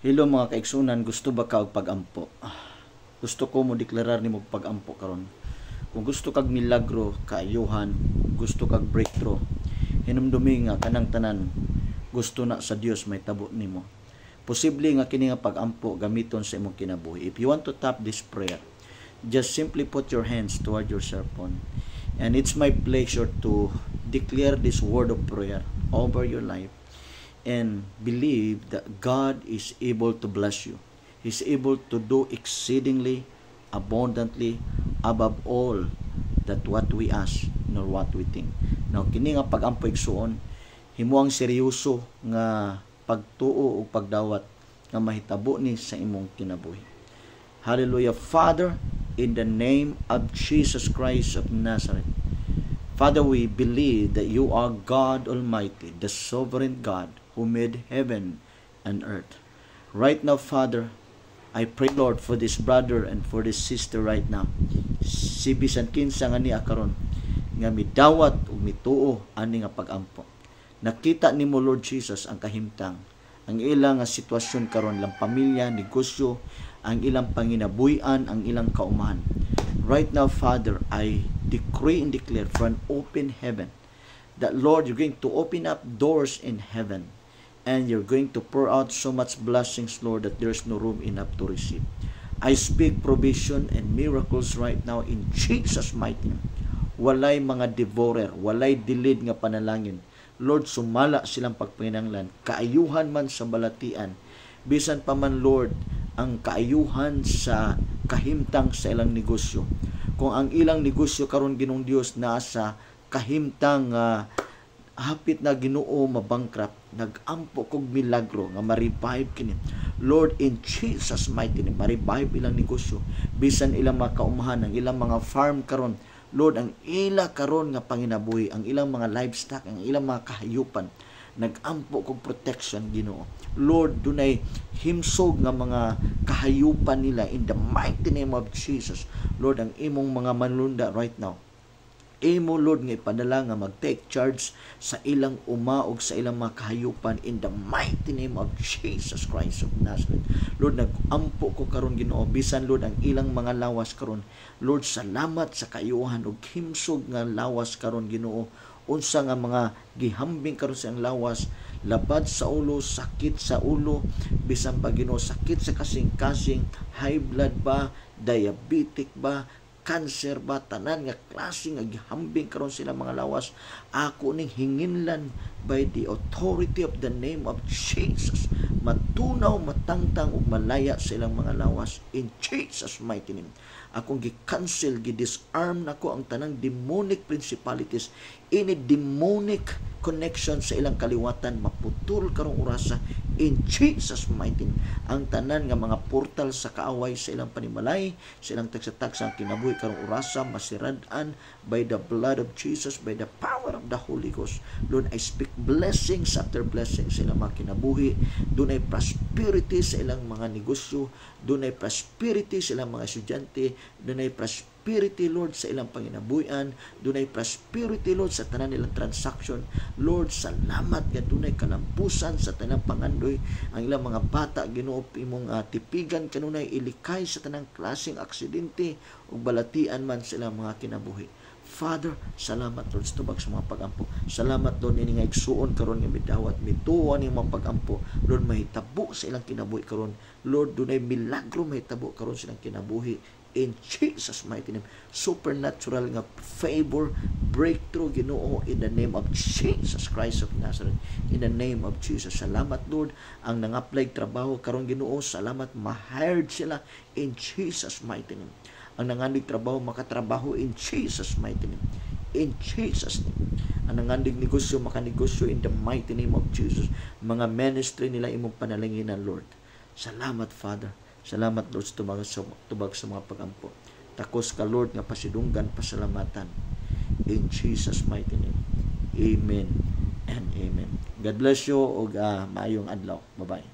Hello, mga kaigsunan, gusto ba ka og pag-ampo? Gusto ko mo deklarar nimo og pag-ampo karon. Kung gusto kag milagro, kaayuhan, gusto kag breakthrough, hinumdumi nga kanang tanan gusto na sa Dios mahitabo nimo. Posible nga kini nga pag-ampo gamiton sa imong kinabuhi. If you want to tap this prayer, just simply put your hands toward your cell phone. And it's my pleasure to declare this word of prayer over your life and believe that God is able to bless you. He's able to do exceedingly abundantly above all that what we ask nor what we think. Now, kini nga pag-ampo, igsuon, himuang seryoso nga pagtuo o pagdawat nga mahitabo ni sa imong kinabuhi. Hallelujah. Father, in the name of Jesus Christ of Nazareth, Father, we believe that you are God Almighty, the sovereign God who made heaven and earth. Right now, Father, I pray, Lord, for this brother and for this sister right now. Si bisan kinsa nga niya karon nga midawat ug mituo ani nga pagampo. Nakita nimo, Lord Jesus, ang kahimtang, ang ilang nga sitwasyon karon, ilang pamilya, negosyo, ang ilang panginabuhian, ang ilang kaumahan. Right now, Father, I decree and declare for an open heaven that, Lord, you're going to open up doors in heaven and you're going to pour out so much blessings, Lord, that there's no room enough to receive. I speak provision and miracles right now in Jesus' mighty name. Walay mga devourer, walay delid nga panalangin. Lord, sumala silang pagpanginanglan, kaayuhan man sa balatian, bisan pa man, Lord, ang kaayuhan sa kahimtang sa ilang negosyo. Kung ang ilang negosyo karon, Ginoong Dios, naa sa kahimtang hapit na, Ginoo, mabankrupt, nagampo kog milagro nga ma-revive kini. Lord, in Jesus' mighty name, ma-revive ilang negosyo, bisan ilang mga kaumahan, ang ilang mga farm karon, Lord, ang ila karon nga panginabuhi, ang ilang mga livestock, ang ilang mga kahayupan, nagampo kog protection, Ginoo. Lord, dunay himsog nga mga kahayupan nila in the mighty name of Jesus. Lord, ang imong mga manlunda right now, imo, Lord, nga ipadala nga mag-take charge sa ilang uma ug sa ilang mga kahayupan in the mighty name of Jesus Christ of Nazareth. Lord, nagampo ko karon, Ginoo, bisan, Lord, ang ilang mga lawas karon. Lord, salamat sa kaayuhan ug himsog nga lawas karon, Ginoo. Unsa nga mga gihambing karon sa iyang lawas, labad sa ulo, sakit sa ulo, bisan pa, Ginoo, sakit sa kasing-kasing, high blood ba, diabetic ba, cancer ba, tanan nga klase nga gihambing karon sila mga lawas, ako ning hinginlan by the authority of the name of Jesus, matunaw, matangtang ug malaya sa ilang mga lawas in Jesus' mighty name. Akong gi-cancel, gi-disarm nako ang tanang demonic principalities, any demonic connection sa ilang kaliwatan, maputol karong orasa in Jesus' mighty name. Ang tanan nga mga portal sa kaaway sa ilang panimalay, sa ilang tagsa-tagsa kinabuhi karong orasa, masirad-an by the blood of Jesus, by the power of the Holy Ghost. Lord, I speak blessings after blessings sa ilang mga kinabuhi. Dunay prosperity sa ilang mga negosyo, dunay prosperity sa ilang mga estudyante, dunay prosperity, Lord, sa ilang panginabuhian, dunay prosperity, Lord, sa tanan nilang transaction. Lord, salamat nga dunay kalampusan sa tanang pangandoy. Ang ilang mga bata, Ginoo, imong tipigan kanunay, ilikay sa tanang klaseng aksidente ug balatian man sa ilang mga kinabuhi. Father, salamat, Lord, sa tubag sa mga pagampo. Salamat, Lord, ini nga igsuon karon nga midawat, mituo ni mga pagampo. Lord, mahitabo sa ilang kinabuhi karon. Lord, dunay milagro mahitabo karon sa ilang kinabuhi in Jesus' mighty name. Supernatural nga favor, breakthrough, Ginoo, in the name of Jesus Christ of Nazareth. In the name of Jesus. Salamat, Lord, ang nang-apply trabaho karon, Ginoo, salamat ma-hired sila in Jesus' mighty name. Ang nangandig trabaho, makatrabaho in Jesus' mighty name. In Jesus' name. Ang nangandig negosyo, makanegosyo in the mighty name of Jesus. Mga ministry nila, imong panalanginan, Lord. Salamat, Father. Salamat, Lord, sa tubag sa mga pagampo. Takos ka, Lord, nga pasidunggan, pasalamatan. In Jesus' mighty name. Amen and amen. God bless you ug maayong adlaw. Bye-bye.